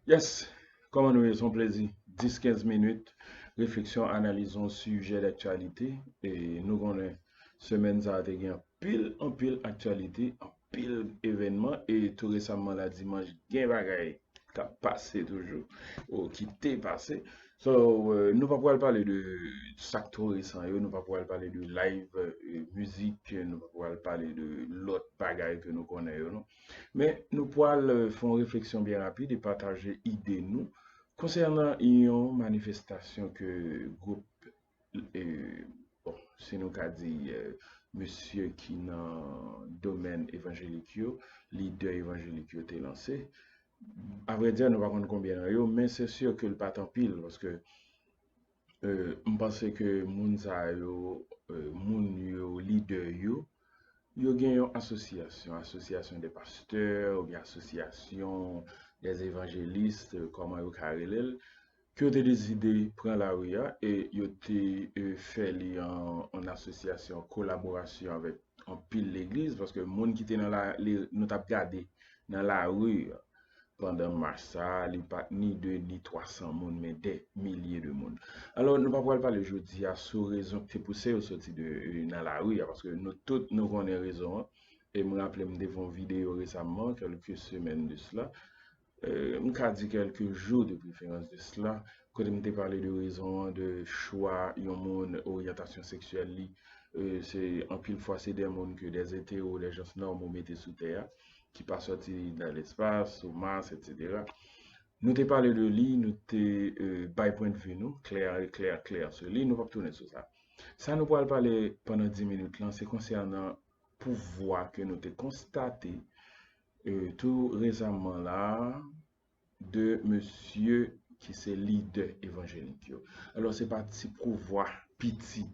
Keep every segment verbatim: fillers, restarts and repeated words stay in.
Yes, kòman nou ye? Se yon plezi. Dis, kenz minit, refleksyon, analiz yon sijè daktyalite. E nou konnen semèn sa a te gen anpil, anpil aktyalite, anpil evènman. E tou resaman la, dimanch, gen bagay k ap pase toujou, ou ki te pase. So, euh, nou pa pral pale de sa k twò resan yo, nou pa pral pale de live, euh, mizik, nou pa pral pale de lòt bagay ke nou konnen yo, non. Men nou pral, euh, fè yon refleksyon byen rapid e pataje ide nou konsènan yon manifestasyon ke gwoup, euh, bon, si nou ka di, euh, mesye ki nan domèn evanjelik yo, lidè evanjelik yo te lanse. Avrèdi, nou pa konn konbyen nan yo, men se si ke l pa t anpil, paske, euh, m panse ke moun sa yo, euh, moun yo, lidè yo, yo gen yon asosyasyon, asosyasyon de pastè, oubyen asosyasyon de evanjelis, euh, kòman yo ka rele l, ke yo te deside pran lari a, e yo te, euh, fè li an, an asosyasyon, kolaborasyon avèk anpil legliz, paske moun ki te nan la, le, nou t ap gade nan lari a, pandan mach sa a, li pa t ni de ni twa san moun, men dè milye de moun. Alò, nou pa pral pale jodi a sou rezon ki te pouse yo soti de, euh, nan lari a, paske nou tout, nou konnen rezon an. E m raple m te fè yon videyo resaman, kèlke semèn de sila. Euh, m ka di kèlke jou de preferans de sila, kote m te pale de rezon an, de chwa yon moun, oryantasyon seksyèl li. Euh, se, anpil fwa, se de moun ke de etero, de jans nòmal mete sou tè a, ki pa sòti nan lespas, sou Mas, etsetera. Nou te pale de li, nou te, euh, bay pwennvi nou, klè, klè, klè sou li, nou p ap tounen sou sa. Sa nou pral pale pandan dis minit lan, se konsènan pouvwa ke nou te konstate, euh, tou resaman la, de mesye ki se lidè evanjelik yo. Alò, se pa ti pouvwa piti.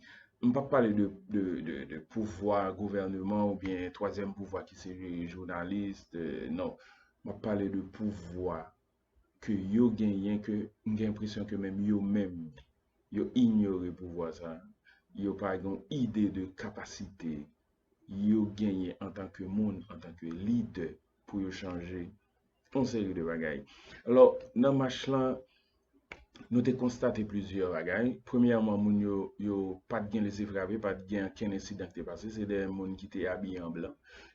M p ap pale de, de, de, de pouvwa gouvèneman oubyen twazyèm pouvwa ki se jounalis, euh, non. M ap pale de pouvwa ke yo genyen, ke m gen enpresyon ke menm yo menm, yo inyore pouvwa sa. Yo pa gen ide de kapasite yo genyen antanke moun, antanke lidè, pou yo chanje yon seri de bagay. Alò, nan mach lan, nou te konstate plizyè bagay. Premyèman, moun yo, yo pa t gen lese frape, pa t gen ankenn ensidan ki te pase. Se de moun ki te abiye an blan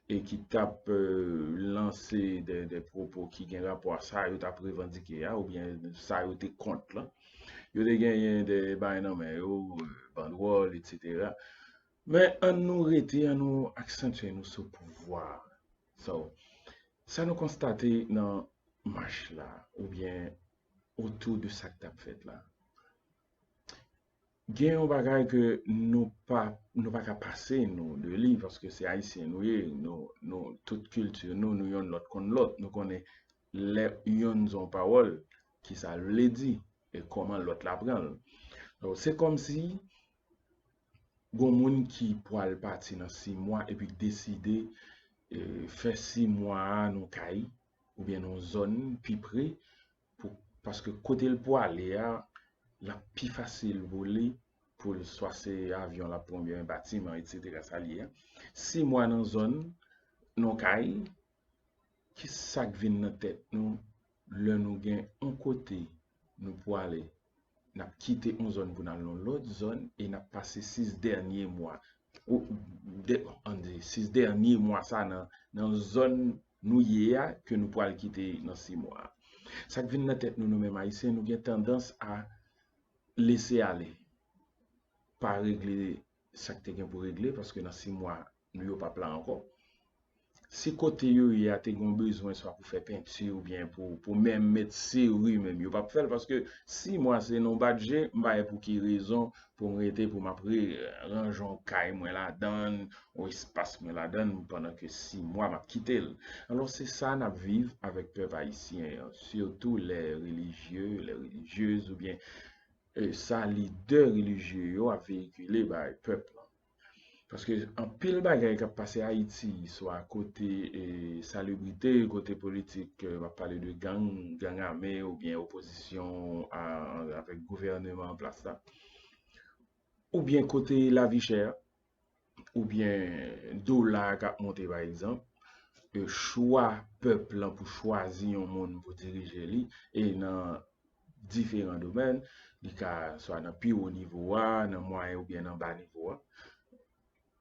e ki t ap, euh, lanse de, de pwopo ki gen rapò a sa yo t ap revandike a, oubyen sa yo te kont lan. Yo te genyen de bagay nan men yo, euh, bandwòl, etsetera. Men ann nou rete, ann nou aksantye nou sou pouvwa. So, sa nou konstate nan mach la, oubyen otou de sa k t ap fèt la. Gen yon bagay ke nou pa, nou pa ka pase nou de li, paske se Ayisyen nou ye, nou, nou, tout kilti nou, nou yonn lòt konn lòt, nou konnen lè yonn di yon pawòl, ki sa l vle di, e kòman lòt la pran l. Donk, se kòmsi gon moun ki pral pati nan sis mwa epi k deside, eh, fè sis mwa a nan kay oubyen nan zòn pi pre, pou, paske kote l pwale a, l ap pi fasil pou li, pou l swa se avyon l ap pran oubyen batiman, etsetera, sa l ye a. Sis mwa nan zòn, nan kay, ki sa k vin nan tèt nou lè nou gen yon kote nou pwale, n ap kite yon zòn pou n al nan lòt zòn e n ap pase sis dènye mwa, ou, de, ann di, sis dènye mwa sa nan, nan zòn nou ye a ke nou pral kite nan sis mwa a. Sa k vin nan tèt nou, nou menm Ayisyen, nou gen tandans a lese ale, pa regle sa k te gen pou regle, paske nan sis mwa, nou yo p ap la ankò. Si kote yo ye a te gen yon bezwen swa pou fè penti oubyen pou, pou menm met seri menm, yo p ap fè l, paske sis mwa se nan bat je, m pa wè pou ki rezon pou m rete, pou m ap re, ranje yon kay mwen ladan l, yon espas mwen ladan l, pandan ke sis mwa m ap kite l. Alò, se sa n ap viv avèk pèp ayisyen an, sitou lè relijye, lè relijyez oubyen, eh, sa lidè relijye yo ap veyikile bay pèp lan. Paske anpil bagay k ap pase Ayiti, swa kote, eh, selebrite, kote politik, eh, m ap pale de gang, gang ame oubyen opozisyon a, avèk gouvèneman an plas la, oubyen kote lavi chè, oubyen dola k ap monte, pa egzanp, e, chwa pèp lan pou chwazi yon moun pou dirije li, e nan diferan domèn, li ka swa nan pi wo nivo a, nan mwayen oubyen nan ba nivo a.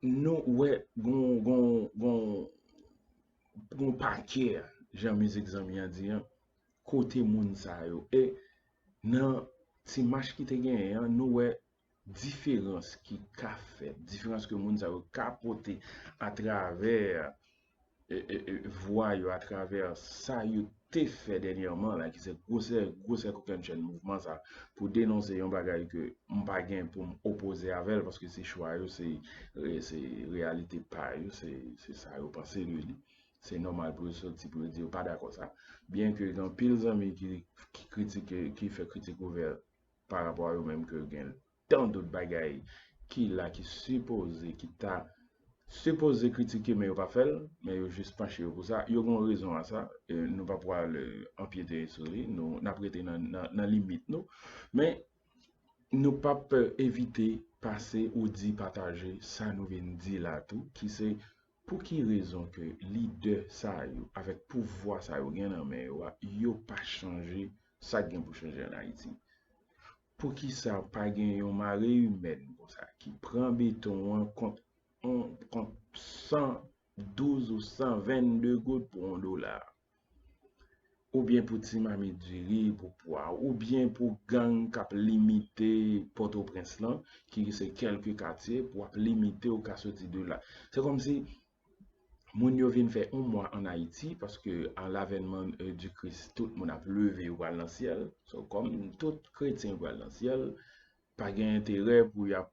Nou wè gon, gon, gon, gon pakè, jan mizik zanmi an di an, kote moun sa yo. E nan ti mach ki te genyen an, nou wè diferans ki ka fèt, diferans ke moun sa yo ka pote atravè e, e, e, vwa yo, atravè sa yo te fè dènyèman la, ki se gwosè, gwosè kokennchenn mouvman sa, pou denonse yon bagay ke m pa gen pou m opoze avè l, paske se chwa yo, se, e, se reyalite pa yo, se, se sa yo panse de li. Se nòmal pou yo soti pou yo di yo pa dakò sa. Byen ke gen anpil zanmi ki, ki kritike, ki fè kritik ouvè pa rapò a yo menm ke gen tan dòt bagay ki la, ki sipoze, ki ta sipoze kritike, men yo pa fè l, men yo jis panche yo pou sa. Yo gen rezon a sa, e nou pa pral, e, anpyete sou li, nou, n ap rete nan, nan, nan limit nou. Men nou p ap, e, evite pase ou di pataje sa nou vin di la tou, ki se pou ki rezon ke lidè sa yo, avèk pouvwa sa yo gen nan men yo a, yo pa chanje sa k gen pou chanje ann Ayiti? Poukisa pa gen yon mare imèn konsa ki pran beton an kont on, kont san douz ou san vennde goud pou yon dola? Oubyen pou ti mamit diri, pou pwa, oubyen pou gang k ap limite Pòtoprens lan, ki se kèlke katye, pou ap limite ou ka soti de la. Se kòmsi moun yo vin fè yon mwa ann Ayiti, paske a lavènman, e, di Kris, tout moun ap leve, yo pral nan syèl. So, kòm tout kretyen pral nan syèl, pa gen enterè pou y ap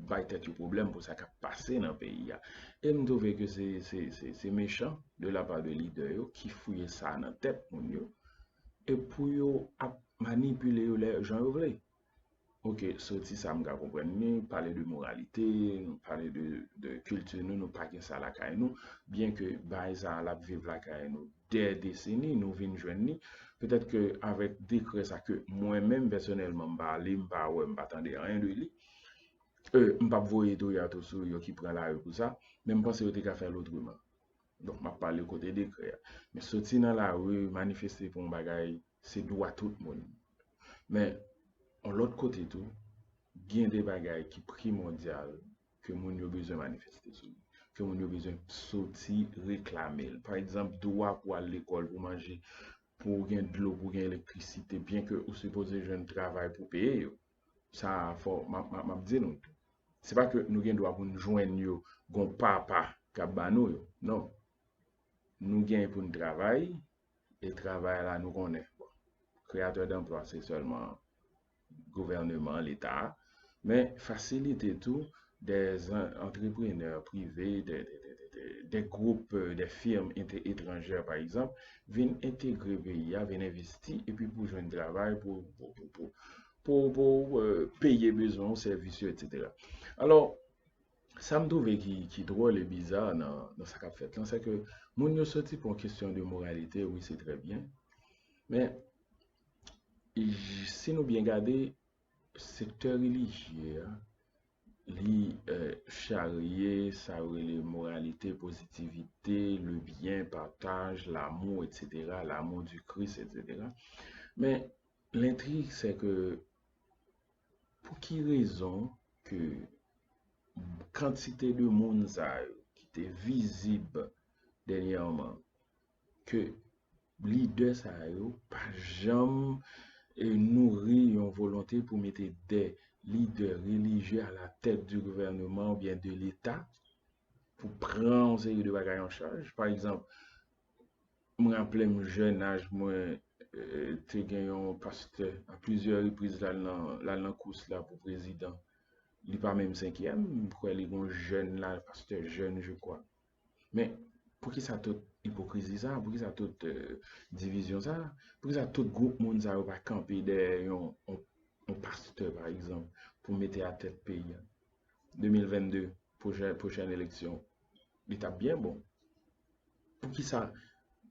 bay tèt yo pwoblèm pou sa k ap pase nan peyi a. E m twouve ke se, se, se, se mechan de la pa de lidè yo ki fouye sa nan tèt moun yo, e pou yo ap manipile yo lè jan yo vle. Oke, soti sa m ka konprann li, pale de moralite, nou pale de, de kilti nou, nou pa gen sa lakay nou, byen ke bagay sa a l ap viv lakay nou dè deseni, nou vin jwenn li. Petèt ke avèk dekrè sa ke mwen menm pèsonèlman m pa li, m pa wè, m pa tande anyen de li, e, m p ap voye touyatou sou yo ki pran lari pou sa, men m panse yo te ka fè l otreman. Donk, m ap pale kote dekrè a. Men soti nan lari, manifeste pou yon bagay, se dwa tout moun. Men, yon lòt kote tou, gen de bagay ki primòdyal ke moun yo bezwen manifeste sou li, ke moun yo bezwen soti reklame l. Pa egzanp, dwa pou al lekòl, pou manje, pou w gen dlo, pou w gen elektrisite, byen ke ou sipoze jwenn travay pou peye yo. Sa a fò, m ap, m ap, m ap di nou tou. Se pa ke nou gen dwa pou n jwenn yo, gon papa k ap ba nou yo. Non. Nou gen pou n travay, e travay la nou konnen. Bon, kreyatè danplwa, se sèlman gouvèneman, Leta a, men fasilite tou dè antreprenè prive, dè, dè, dè, dè, dè, dè gwoup, e, dè fim ente-, etranjè, pa egzanp, vin entegre peyi a, vin envesti, epi pou jwenn travay, pou, pou, pou, pou, pou, pou, e, peye bezwen w, sèvis yo, etsetera. Alò, sa m twouve ki, ki dwòl e biza nan, nan sa k ap fèt lan, se ke moun yo soti pou yon kesyon de moralite, wi, se trè byen. Men, j-, si nou byen gade, sektè relijye a, li, e, charye sa yo rele moralite, pozitivite, le byen, pataj, lamou, etsetera, l'amour du Christ, etsetera. Men, lentrig, se ke pou ki rezon ke kantite de moun sa yo ki te vizib dènyèman, ke lidè sa yo pa janm, e, nouri yon volonte pou mete de lidè relijye à la tête du gouvernement oubyen de Leta pou pran yon seri de bagay an chaj. Pa egzanp, m raple m jèn aj mwen, e, te gen yon pastè, a plizyè repriz, l al nan, l al nan kous la pou prezidan. Li pa menm senkyèm, m kwè li gon jèn la, pastè jèn, je crois. Men, poukisa tout ipokrizi sa? Poukisa tout, e, divizyon sa? Poukisa tout gwoup moun sa yo pa kanpe dèyè yon, yon, yon pastè, pa egzanp, pou mete a tèt peyi a? De mil vennde, pwochè-, pwochèn eleksyon, li t ap byen bon. Poukisa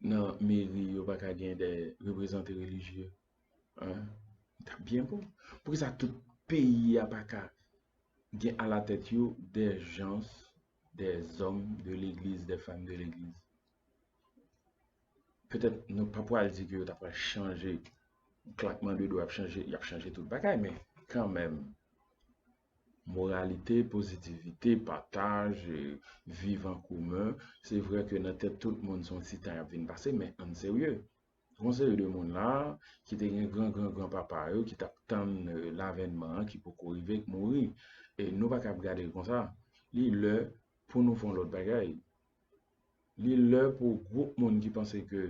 nan meri yo pa ka gen de reprezante relijye? Hein? Li t ap byen bon. Poukisa tout peyi a pa ka gen alatèt yo des gens, des hommes de l'église, des femmes de l'église? Petèt nou pa pral di ke yo ta pral chanje, klakman de dwa, y ap chanje, y ap chanje tout bagay, men kanmenm, moralite, pozitivite, pataj, e, viv an komen, se vre ke nan tèt tout moun se yon ti tan y ap vin pase, men ann serye. Gon seri de moun la ki te gen gran gran gran papa yo ki t ap tann, e, lavènman an ki poko rive, k mouri. E nou pa kab gade l konsa. Li lè pou nou fè yon lòt bagay. Li lè pou gwoup moun ki panse ke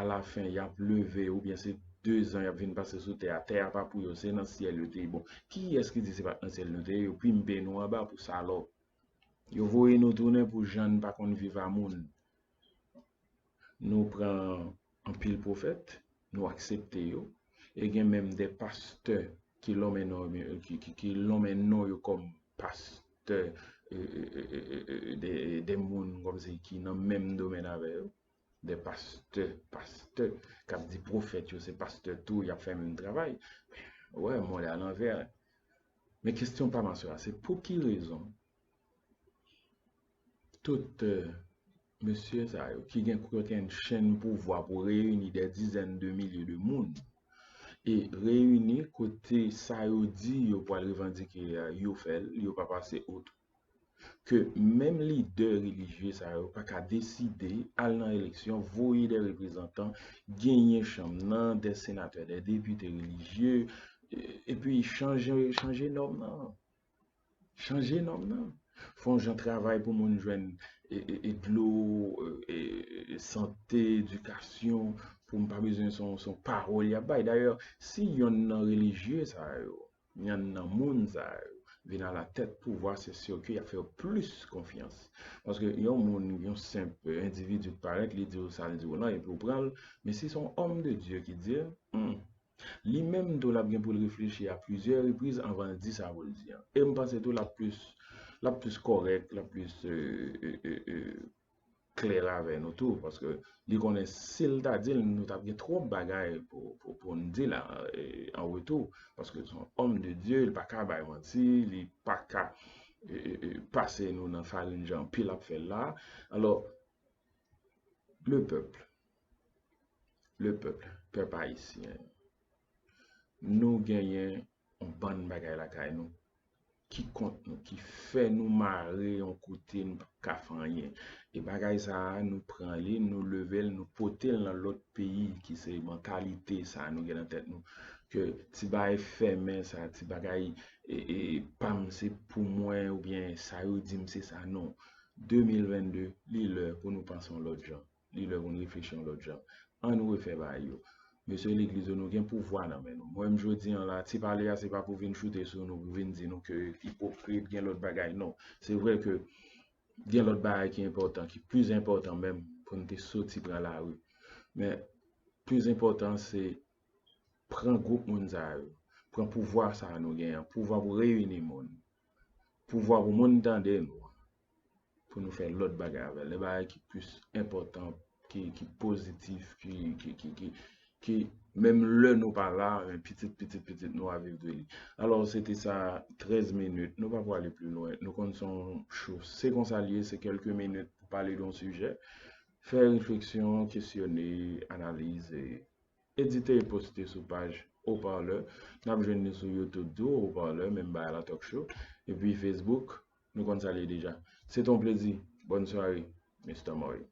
alafen y ap leve oubyen se dezan y ap vin pase sou tè a, tè a pa pou yo, se nan syèl yo te ye. Bon, kiyès ki di se pa t nan syèl nou te ye? Yo pimpe nou anba pou salòp. Yo voye nou tounen pou jan n pa konn viv a moun. Nou pran anpil pwofèt, nou aksepte yo, e gen menm de pastè ki lonmen non, ki, ki, ki lonmen non yo kòm pastè, e, e, e, e, e, de, de moun kòmsi ki nan menm domèn avè yo, de pastè, pastè, k ap di pwofèt yo se pastè tou, y ap fè menm travay. Wè, mond alanvè. Men kesyon pa m a swa, se pou ki rezon tout, e, mesye sa yo ki gen kokenn chenn pouvwa pou reyini de dizèn de milye de moun, e reyini kote sa yo di yo pral revandike a, yo fè l, yo pa pase otò. Ke menm lidè relijye sa yo pa ka deside al nan eleksyon, voye de reprezantan, genyen chanm nan, de senatè, de depite relijye, e, epi chanje, chanje nòm nan. Chanje nòm nan. Fè yon jan travay pou moun jwenn, e, e, e dlo, e, e, e, sante, edikasyon, pou m pa bezwen se yon, se yon pawòl y ap bay. Dayè, si yonn nan relijye sa yo, yonn nan moun sa yo, vin alatèt pouvwa, se si ke y ap fè yo plis konfyans. Paske yon moun, yon senp endividi k parèt, li di w sa l di w lan, epi w pran l, men si se yon òm de Dye ki di l, hmm, li menm tou l ap gen pou l reflechi a plizyè repriz anvan l di sa pou l di an. E m panse tou l ap plis, l ap plis kòrèk, l ap plis, e, e, e, e, klè avè nou tou, paske li konnen si l ta di l, nou t ap gen twòp bagay pou, pou, pou n di la, e, an retou, paske se yon òm de Dye, li pa ka bay manti, li pa ka, e, e, e, pase nou nan farin jan anpil ap fè l la. Alò, le pèp, le pèp, pèp ayisyen, nou genyen yon bann bagay lakay nou ki kont nou, ki fè nou mare yon kote, nou p ap ka fè anyen. E bagay sa a, nou pran li, nou leve l, nou pote l nan lòt peyi, ki se mantalite sa a nou gen nan tèt nou. Ke ti bagay fèmen sa a, ti bagay, e, e, pa m se pou mwen, oubyen sa yo di m se sa, non. De mil venn de, li lè pou nou panse yon lòt jan. Li lè pou n reflechi yon lòt jan. Ann refè bagay yo. Mesye legliz yo, nou gen pouvwa nan men nou. Mwen menm jodi an la, ti pale a se pa pou vin choute sou nou, pou vin di nou ke ipokrit, gen lòt bagay. Non. Se vre ke gen lòt bagay ki enpòtan, ki plis enpòtan menm, pou n te soti pran lari. Men, plis enpòtan se pran gwoup moun sa yo, pran pouvwa sa a nou genyen an, pouvwa pou reyini moun, pouvwa pou moun tande nou, pou nou fè lòt bagay avè l. De bagay ki plis enpòtan, ki, ki pozitif, ki, ki, ki, ki, ki, menm lè nou pa la, men pitit, pitit, pitit nou a viv de li. Alò, se te sa, trèz minit. Nou pa pwale pli lwen. Nou konn se yon show. Se konsa l ye, se kèlke minit pou pale de yon sijè. Fè refleksyon, kesyone, analize. Edite e poste sou paj Haut-Parleur. N ap jwenn nou sou YouTube tou, Haut-Parleur, menm bagay la, Talk Show. Epi Facebook, nou konn sa l ye deja. Se te yon plezi. Bòn sware, Mister Morin.